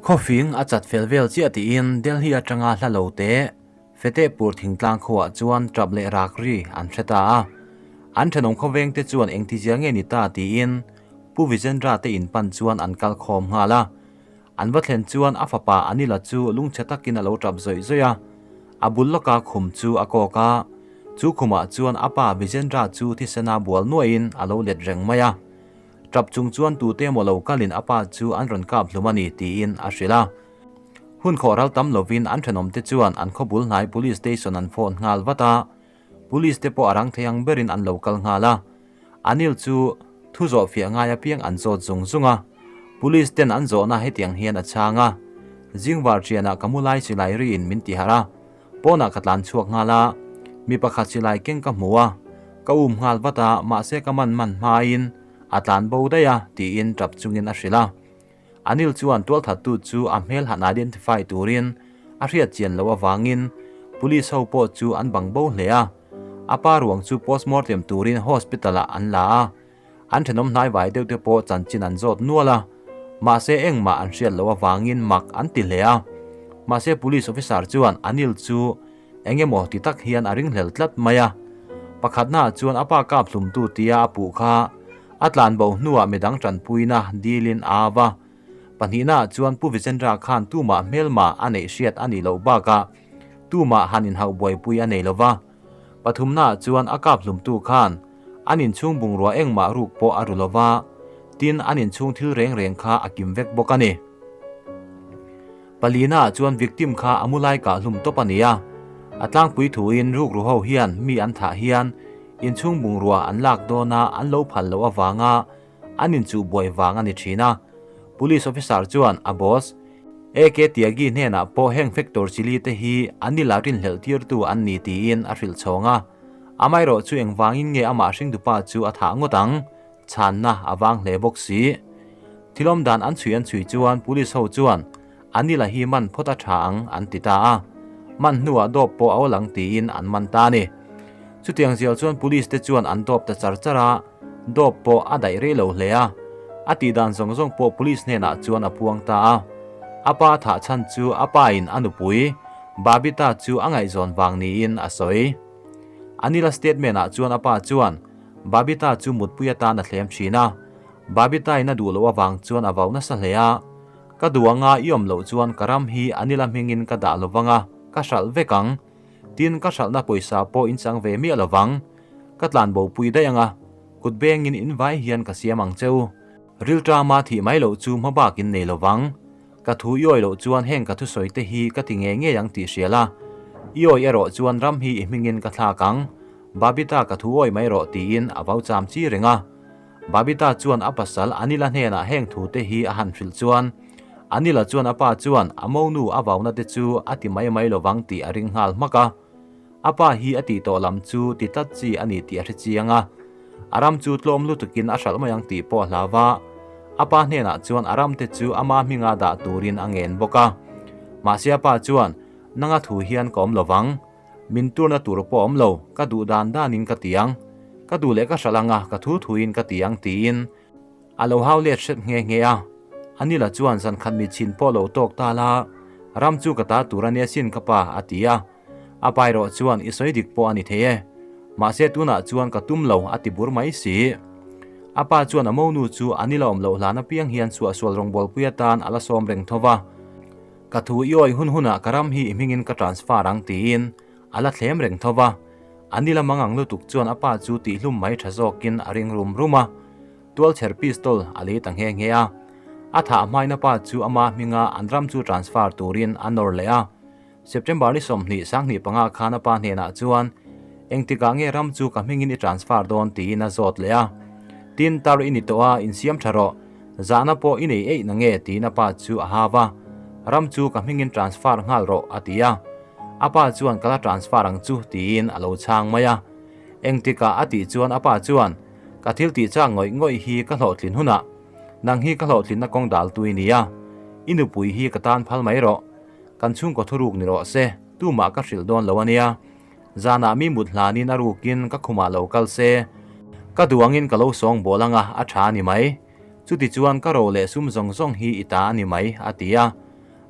Khawfing a chat fel vel chiah tiin Delhi atanga hla lo te Fetehpur thingtlang khuaah chuan tap leh rak ri an hre ta a. An thenawm khawveng te chuan engtizia nge ni ta tiin Pu Vijendra te in pan chuan an kal khawm nghal a. An va thlen chuan a fapa Anila chu lungchhe takin a lo tap zawih zawih a. A bul lawka khum chu a kawk a, chu khumah chuan a pa Vijendra chu thisena bual nuaihin a lo let reng mai a. Tap chung chuan tute emaw lo kalin a pa chu an rawn kap hlum a ni tiin a hrilh a. Hun khawh ral tam lovin an thenawmte chuan an khawbul hnai Police Station an phone nghal vat a, Police te pawh a rang thei ang berin an lo kal nghal a. Anil chu thu zawh fiah ngai apiang an zawt zung zung a. Police ten an zawhna hetiang hian a chhang a, Zingvar ṭianah ka mu lai silai riin min ti harh a, pawnah ka tlan chhuak nghal a, mi pakhat silai keng ka hmu a, ka um nghal vat a, mahse ka man man hmain a tlan bo daih a, tiin ṭap chungin a hrilh a. Anil chuan tualthattu chu a hmel han identify turin a hriat chian loh avangin police ho pawh chu an bang bo hle a. A pa ruang chu postmortem turin hospital ah an la a, an thenawm hnai vai deuh te pawh chanchin an zawt nual a, mahse engmah an hriat loh avangin mak an ti hle a. Mahse police officer chuan Anil chu eng emaw ti tak hian a ringhlel tlat mai a. Pakhatnaah chuan a pa kap hlumtu tia a puh kha a tlanbo hnuah midang tanpuina dilin a av a. Pahnihnaah chuan Pu Vijendra khan tumah hmelma a neih hriat a nih loh bakah tumah han inhauh buaipui a nei lo va. Pathumnaah chuan a kap hlumtu khan an inchhung bungrua engmah ruk pawh a ru lo va, tin an inchhung thil reng reng kha a kim vek bawk a ni. Palina chuan victim kha a mu lai kah hlum tawp a ni a, a tlangpui thuin rukru ho hian mi an thah hian inchhung bungrua an lak dawn a an lo phal loh avanga an inchuh buai vang a ni thin a. Police officer chuan a boss AK Tyagi hnenah pawh heng factor chili te hi an ni la rinhlelh tirtu an ni tiin a hrilh chhawng a, amaherawh chu engvangin nge amah hringtupa chu a thah ngawt ang? Chhanna a vang hle bawk si. Thilawm dan an chhui an chhui chuan police ho chuan Anila hi man phawt a tha ang an ti ta a. Man hnuah dawp pawh a awl ang tiin an man ta a ni. Chutiang zial chuan police te chuan an dawp ta char char a, dawp pawh a daih rei lo hle a. A tih dan zawng zawng pawh police hnenah chuan a puang ta a. A pa thah chhan chu a pa in a nupui Babita chu a ngaihzawn vang niin a sawi. Anila statement ah chuan a pa chuan Babita chu mutpui atan a thlem thin a, Babita in a duh loh avang chuan a vau nasa hle a, Ka duh anga i awm loh chuan ka ram hi Anila hmingin ka dah lovang a, ka hralh vek ang. Tin, ka hralhna pawisa pawh in chang ve miah lovang. Ka tlan bopui daih anga, kut bengin in vai hian ka siam ang che u. Rilṭama thih mai loh chu hma bak in nei lovang. Ka thu i awih loh chuan heng ka thusawi te hi ka ti ngei ngei ang tih hria la. I awih erawh chuan ram hi i hmingin ka thlak ang. Babita ka thu awih mai rawh tiin a vau cham chi reng a. Babita chuan a pasal Anila hnenah heng thu te hi a han hrilh chuan Anila chuan a pa chuan a monu a vauna te chu a ti mai mai lovang tih a ring nghal hmak a. A pa hi a tih tawh lam chu ti tlat chi a ni tih a hre chiang a. A ram chu tlawm lutukin a hralh mai ang tih pawh a hlau va. A pa hnenah chuan a ramte chu ama hminga dah turin a ngen bawk a. Mahse a pa chuan, Nanga thu hian ka awm lo vang. Min turna tur pawh awm lo, ka duh dan danin ka ti ang. Ka duh leh ka hralh anga ka thu thuin ka ti ang tiin a lo hau let hret nghe nghe a. Anila chuan zan khat mi chhin pawh lo tawk ta la, ram chu ka ta tur a nia sin ka pa a ti a. A pa erawh chuan i sawi dik pawh a ni thei e. Mahse tunah chuan ka tum lo a ti bur mai si. A pa chuan a monu chu Anila awm loh hlan apiang hian suahsual rawngbawlpui atan a la sawm reng tho va. Ka thu i awih hun hunah ka ram hi i hmingin ka transfer ang tiin a la thlem reng tho va. Anila mangang lutuk chuan a pa chu tihhlum mai tha zawkin a ring rum rum a. Tualchher pistol a lei ta nghe nghe a. A thah hmain a pa chu ama hminga an ram chu transfer turin a nawr leh a. September ni 20 25 khan a pa hnenah chuan engtikah nge ram chu ka hmingin i transfer dawn tiin a zawt leh a. Tin, tar i ni tawh a, insiam tha rawh. Zahna pawh i nei eih na nge tiin a pa chu a hau a. Ram chu ka hmingin transfer nghal rawh a ti a. A pa chuan ka la transfer ang chu tiin a lo chhang mai a. Engtikah a tih chuan a pa chuan ka thil tih chak ngawih ngawih hi ka hlawhtlin hunah nang hi ka hlawhtlinna kawng dal tui nia. I nupui hi ka tan phal mai rawh. Kan chhungkaw thuruk ni rawh se, tumah ka hrilh dawn lo a nia. Zanah mi mut hlanin a rukin ka khumah lo kal se, ka duh angin ka lo sawng bawl anga a tha a ni mai. Chuti chuan ka ro leh sum zawng zawng hi i ta a ni mai, a ti a.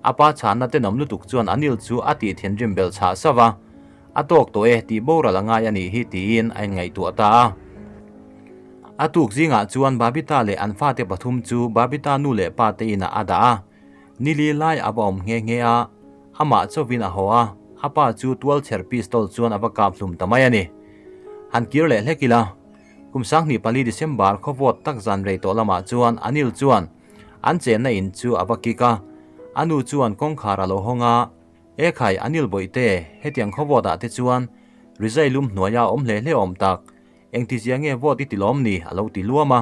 A pa chhanna tenawm lutuk chuan Anil chu a tih thinrim belh chhah sauh a, A tawk tawh e tih boral a ngai a nih hi tiin a inngaihtuah ta a. A tuk zingah chuan Babita leh an fate pathum chu Babita nu leh pa te inah a dah a. Nili lai a va awm nghe nghe a, amah chauhin a haw a, a pa chu tualchher pistol chuan a va kap hlum ta mai a ni. Han kir leh hlek ila, kum 24 December khawvawt tak zan rei tawh lamah chuan Anil chuan an chenna in chu a va kik a, a nu chuan kawngkhar a lo hawng a, E khai, Anil Bawihte, hetiang khawvawt ah te chuan rizai lum hnuaia awm hle hle awm tak, engtizia nge vawt i ti lawm ni? a lo ti luam a.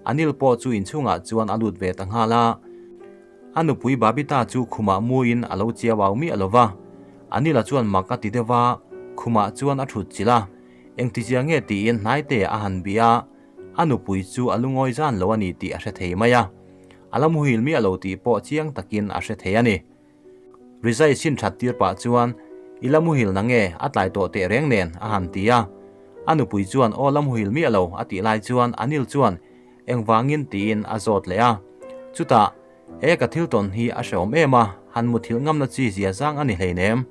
Anil pawh chu inchhungah chuan a lut ve ta nghal a. A nupui Babita chu khumah muin a lo chiau au miah lo va. Anila chuan mak a ti deuh va, khumah chuan a thut chilh a. Engtizia nge tiin hnaite a han bih a, a nupui chu a lungawi zan lo a ni tih a hre thei mai a. A la muhil miah lo tih pawh chiang takin a hre thei a ni. Rizai sin that tir pah chuan, I la muhil na nge, a tlai tawh teh reng nen, a han ti a. A nupui chuan, Aw la muhil miah lo, a tih lai chuan Anil chuan, Engvangin tiin a zawt leh a. Chutah, E ka thil tawn hi a hrehawm em a, han muthilh ngamna chi zia zang a ni hleinem,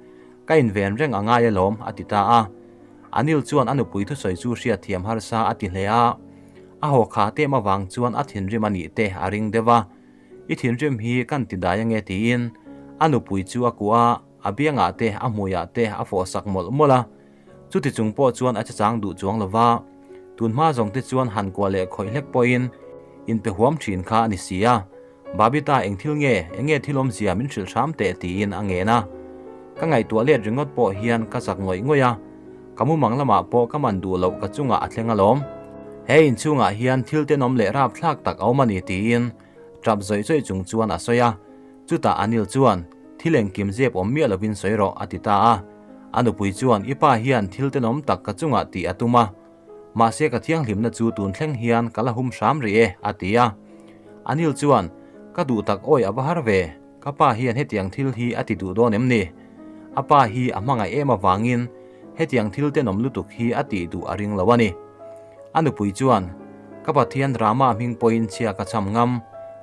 ka inven reng a ngai alawm, a ti ta a. Anil chuan a nupui thusawi chu hriatthiam harsa a ti hle a. A haw kha tem avang chuan a thinrim a nih te a ring deuh a. I thinrim hi kan ti dai ange tiin a nupui chu a kuah a, a biangah te a hmuiah te a fawh sak mawlh mawlh a. Chuti chung pawh chuan a chechang duh chuang lo va, tun hma zawng te chuan han kuah leh khawih hlek pawhin inpe huam thin kha a ni si a. Babita eng thil nge, enge thil awmzia min hrilh hram teh tiin a ngen a. Ka ngaihtuah let ringawt pawh hian ka zak ngawih ngawih a, ka mumang lamah pawh ka man duh loh ka chungah a thleng alawm. He inchhungah hian thil tenawm leh rapthlak tak a awm a ni tiin Tap zawih zawih chung chuan a sawi a, chutah Anil chuan, Thil engkim zep awm miah lovin sawi rawh, a ti ta a. A nupui chuan, I pa hian thil tenawm tak ka chungah tih a tum a, mahse ka thianghlimna chu tun thleng hian ka la hum hram rih e, a ti a. Anil chuan, Ka duh tak awi a va har ve, ka pa hian hetiang thil hi a ti duh dawn em ni? A pa hi a hmangaih em avangin hetiang thil tenawm lutuk hi a tih duh a ring lo a ni. A nupui chuan, Ka Pathian Rama hming pawhin chhia ka cham ngam,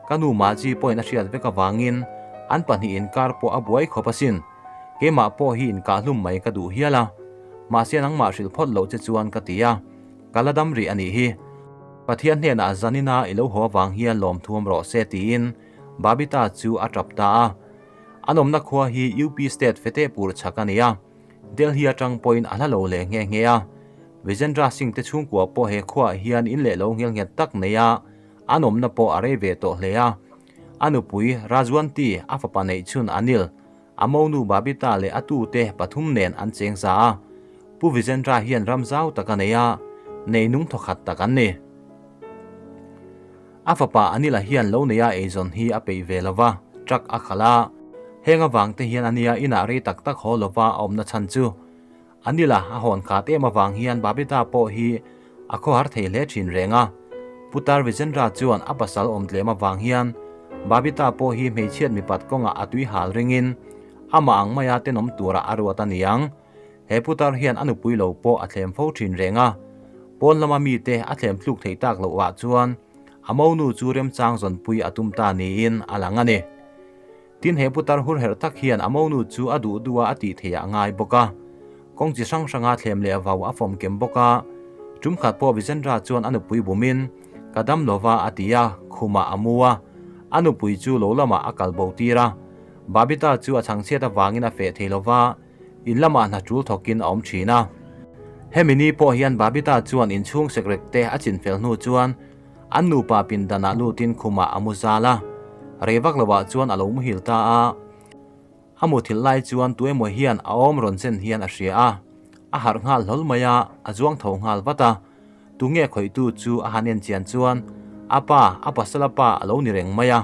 ka nu Maji pawhin a hriat vek avangin an pahnih inkar pawh a buai khawp asin. Keimah pawh hi inkahhlum mai ka duh hial a, mahse nangmah hrilh phawt loh che chuan ka ti a, ka la dam rih a nih hi. Pathian hnenah zanina i lo haw avang hian lawmthuam rawh se tiin Babita chu a tap ta a. An awmna khua hi UP State Fatehpur chhak a ni a. Delhi atang pawhin a hla lo leh nghe nghe a, Vijendra Singh te chhungkua pawh he khuaah hian in leh lo nghel nghet tak nei a, an awmna pawh a rei ve tawh hle a. A nupui Rajwanti, a fapa neih chhun Anil, a monu Babita leh a tute pathum nen an cheng za a. Pu Vijendra hian ram zau tak a nei a, nei nung thawkhat tak an ni. A fapa Anila hian lo neia eizawn hi a peih ve lo va, truck a khalh a. Heng avang te hian ania inah rei tak tak haw lova a awmna chhan chu. Anila a hawn khat em avang hian Babita pawh hi a khawhar thei hle thin reng a. Putar Vijendra chuan a pasal awm tlem avang hian Babita pawh hi hmeichhiat mipat kawngah a tui hal ringin amah ang maia tenawm turah a ruat a niang. He putar hian a nupui lo pawh a thlem fo thin reng a, pawn lama mite a thlem thluk theih tak loh ah chuan a monu chu remchang zawnpui a tum ta niin a lang a ni. Tin he putar hur herh tak hian a monu chu a duh duh a a tih theih ah ngai bawk a, kawng chi hrang hranga thlem leh vau a fawm kem bawk a, tum khat pawh Vijendra chuan a nupui bumin ka dam lova a ti a, khumah a mu a, a nupui chu lo lamah a kal bo tir a, Babita chu a chhangchhiat avangin a feh thei lova, In lamah hna tul thawkin a awm thin a. Hemi ni pawh hian Babita chuan inchhung sekrek te a chinfel hnu chuan an nupa pindanah lutin khumah a mu zal a. Rei vak lovah chuan a lo muhil ta a. A muthilh lai chuan tuemaw hian a awm rawn chen hian a hria a. A harh nghal hlawl mai a, a zuang tho nghal vat a. Tunge khawihtu chu a han en chian chuan a pa, a pasala pa a lo ni reng mai a.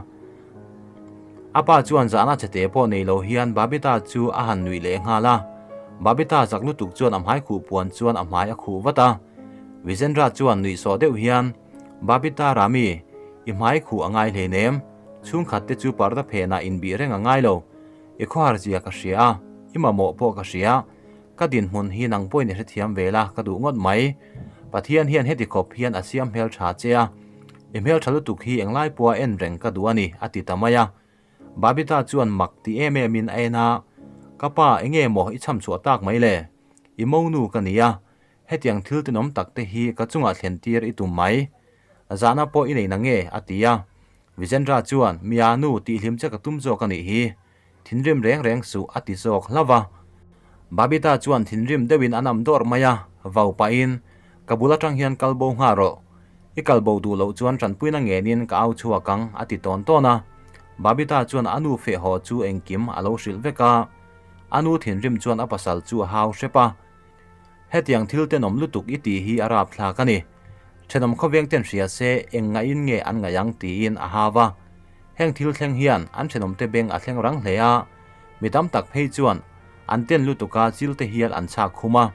A pa chuan zahna chhete pawh nei lo hian Babita chu a han nuih leh nghal a. Babita zak lutuk chuan a hmai khuh puan chuan a hmai a khuh vat a. Vijendra chuan nuih sawh deuh hian, Babita Rami, i hmai khuh a ngai hleinem. Chhungkhat te chu parda phenah inbih reng a ngai lo. I khawhar zia ka hria a, i mamawh pawh ka hria. Ka dinhmun hi nang pawhin i hrethiam ve la, ka duh ngawt mai. Pathian hian heti khawp hian a siam hmeltha che a, i hmeltha lutuk hi englai pawha en reng ka duh a ni, a ti ta mai a. Babita chuan mak ti em em in a en a, Ka pa, enge maw i cham chhuah tak mai le? I monu ka ni a, hetiang thil tenawm tak te hi ka chungah thlen tir i tum mai. Zahna pawh i nei na nge? a ti a. Vijendra chuan, Mia nu, tihhlim che ka tum zawk a nih hi. Thinrim reng reng suh a ti zawk hlauh a. Babita chuan thinrim deuhin a nam dawrh mai a, vau pahin, Ka bul atang hian kal bo nghah rawh. I kal bo duh loh chuan tanpuina ngenin ka au chhuak ang a ti tawn tawn a. Babita chuan a nu feh haw chu engkim a lo hrilh vek a. A nu thinrim chuan a pasal chu a hau hrep a. Hetiang thil tenawm lutuk i tih hi a rapthlak a ni. Thenawm khawveng ten hria se eng ngaihin nge an ngaih ang tiin a hau a. Heng thil thleng hian an thenawmte beng a thleng rang hle a, mi tam tak phei chuan an ten lutuka chil te hial an chhak khum a.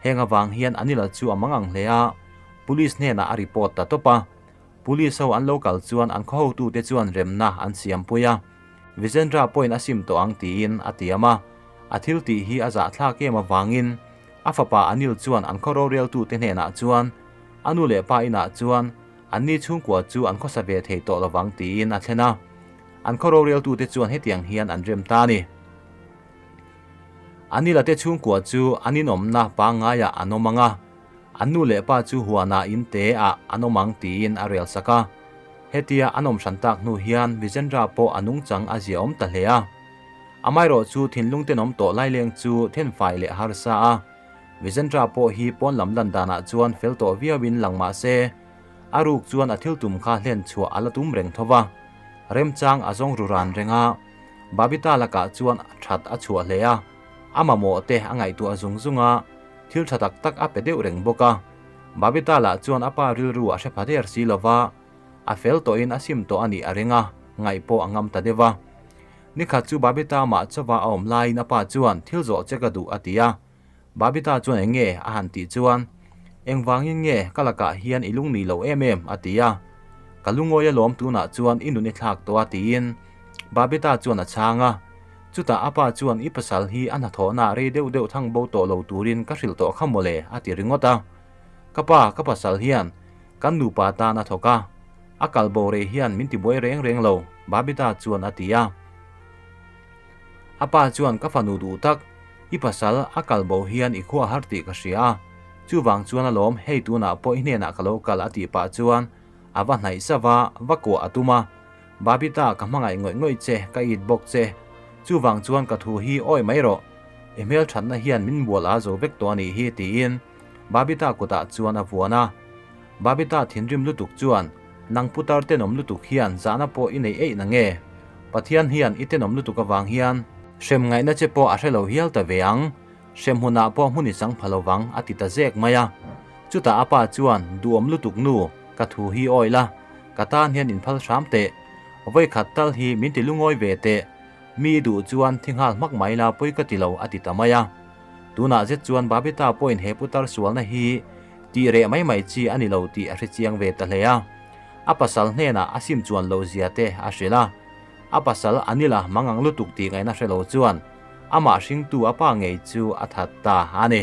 Heng avang hian Anila chu a mangang hle a, Police hnenah a report ta tawp a. Police ho an lo kal chuan an khaw hotute chuan remna an siampui a, Vijendra pawhin a sim tawh ang tiin a tiam a. A thil tih hi a zahthlak em avangin a fapa Anil chuan an khaw roreltute hnenah chuan a nu leh pa inah chuan Anni chhungkua chu an khawsa ve thei tawh lovang tiin a thlen a. An khaw roreltute chuan hetiang hian an rem ta a ni. Anila te chhungkua chu an inawmna pangngaiah an awm ang a, an nu leh pa chu huanah in te ah an awm ang tiin a rel sak a. Hetia an awm hran tak hnu hian Vijendra pawh a nungchang a ziaawm ta hle a. Amaherawh chu thinlung tenawm tawh laileng chu thenfai leh harsa a. Vijendra pawh hi pawn lam lan danah chuan fel tawh viauin lang mah se, a ruk chuan a thil tum kha hlen chhuah a la tum reng tho va. Remchang a zawng ru ran reng a, Babita lakah chuan that a chhuah hle a, a mamawh te a ngaihtuah zung zung a, thil tha tak tak a pe deuh reng bawk a. Babita lah chuan a pa rilru a hre pha der si lo va, a fel tawhin a sim tawh a nih a ring a, ngaih pawh a ngam ta deuh a. Nikhat chu Babita mah chauva a awm laiin a pa chuan thil zawh che ka duh a ti a. Babita chuan eng nge a han tih chuan, Engvangin nge ka lakah hian i lung ni lo em em? a ti a. Ka lungawi alawm tunah chuan i nun i thlak tawh a tiin Babita chuan a chhang a. Chutah a pa chuan i pasal hi a hnathawhna rei deuh deuh thang bo tawh lo turin ka hrilh tawh kha mawle a ti ringawt a. Ka pa, ka pasal hian kan nupa tan a thawk a, a kal bo rei hian min tibuai reng reng lo Babita chuan a ti a. A pa chuan ka fanu duh tak, i pasal a kal bo hian i khua har tih ka hria a, chuvang chuan alawm hei tunah pawh i hnenah ka lo kal a tih pah chuan a va hnaih sava va kuah a tum a, Babita ka hmangaih ngawih ngawih che, ka it bawk che, chuvang chuan ka thu hi awi mai rawh, i hmelthatna hian min bual a zo vek tawh a nih hi tiin Babita kutah chuan a vuan a. Babita thinrim lutuk chuan, Nang putar tenawm lutuk hian zahna pawh i nei eih na nge? Pathian hian i tenawm lutuk avang hian hrem ngaihna che pawh a hre lo hial ta ve ang, hrem hunah pawh hmun i chang pha lo vang a ti ta zek mai a. Chutah a pa chuan, Duhawm lutuk nu, ka thu hi awi la, ka tan hian inphal hram teh. Vawikhat tal hi min ti lungawi ve teh, mi i duh chuan thi nghal hmak mai la pawi ka ti lo a ti ta mai a. Tunah zet chuan Babita pawhin he putar sualna hi tih reh mai mai chi a ni lo tih a hre chiang ve ta hle a. A pasal hnenah a sim chuan loh zia te a hrilh a. A pasal Anila mangang lutuk tih ngaihna hre lo chuan amah hringtu a pa ngei chu a that ta a ni.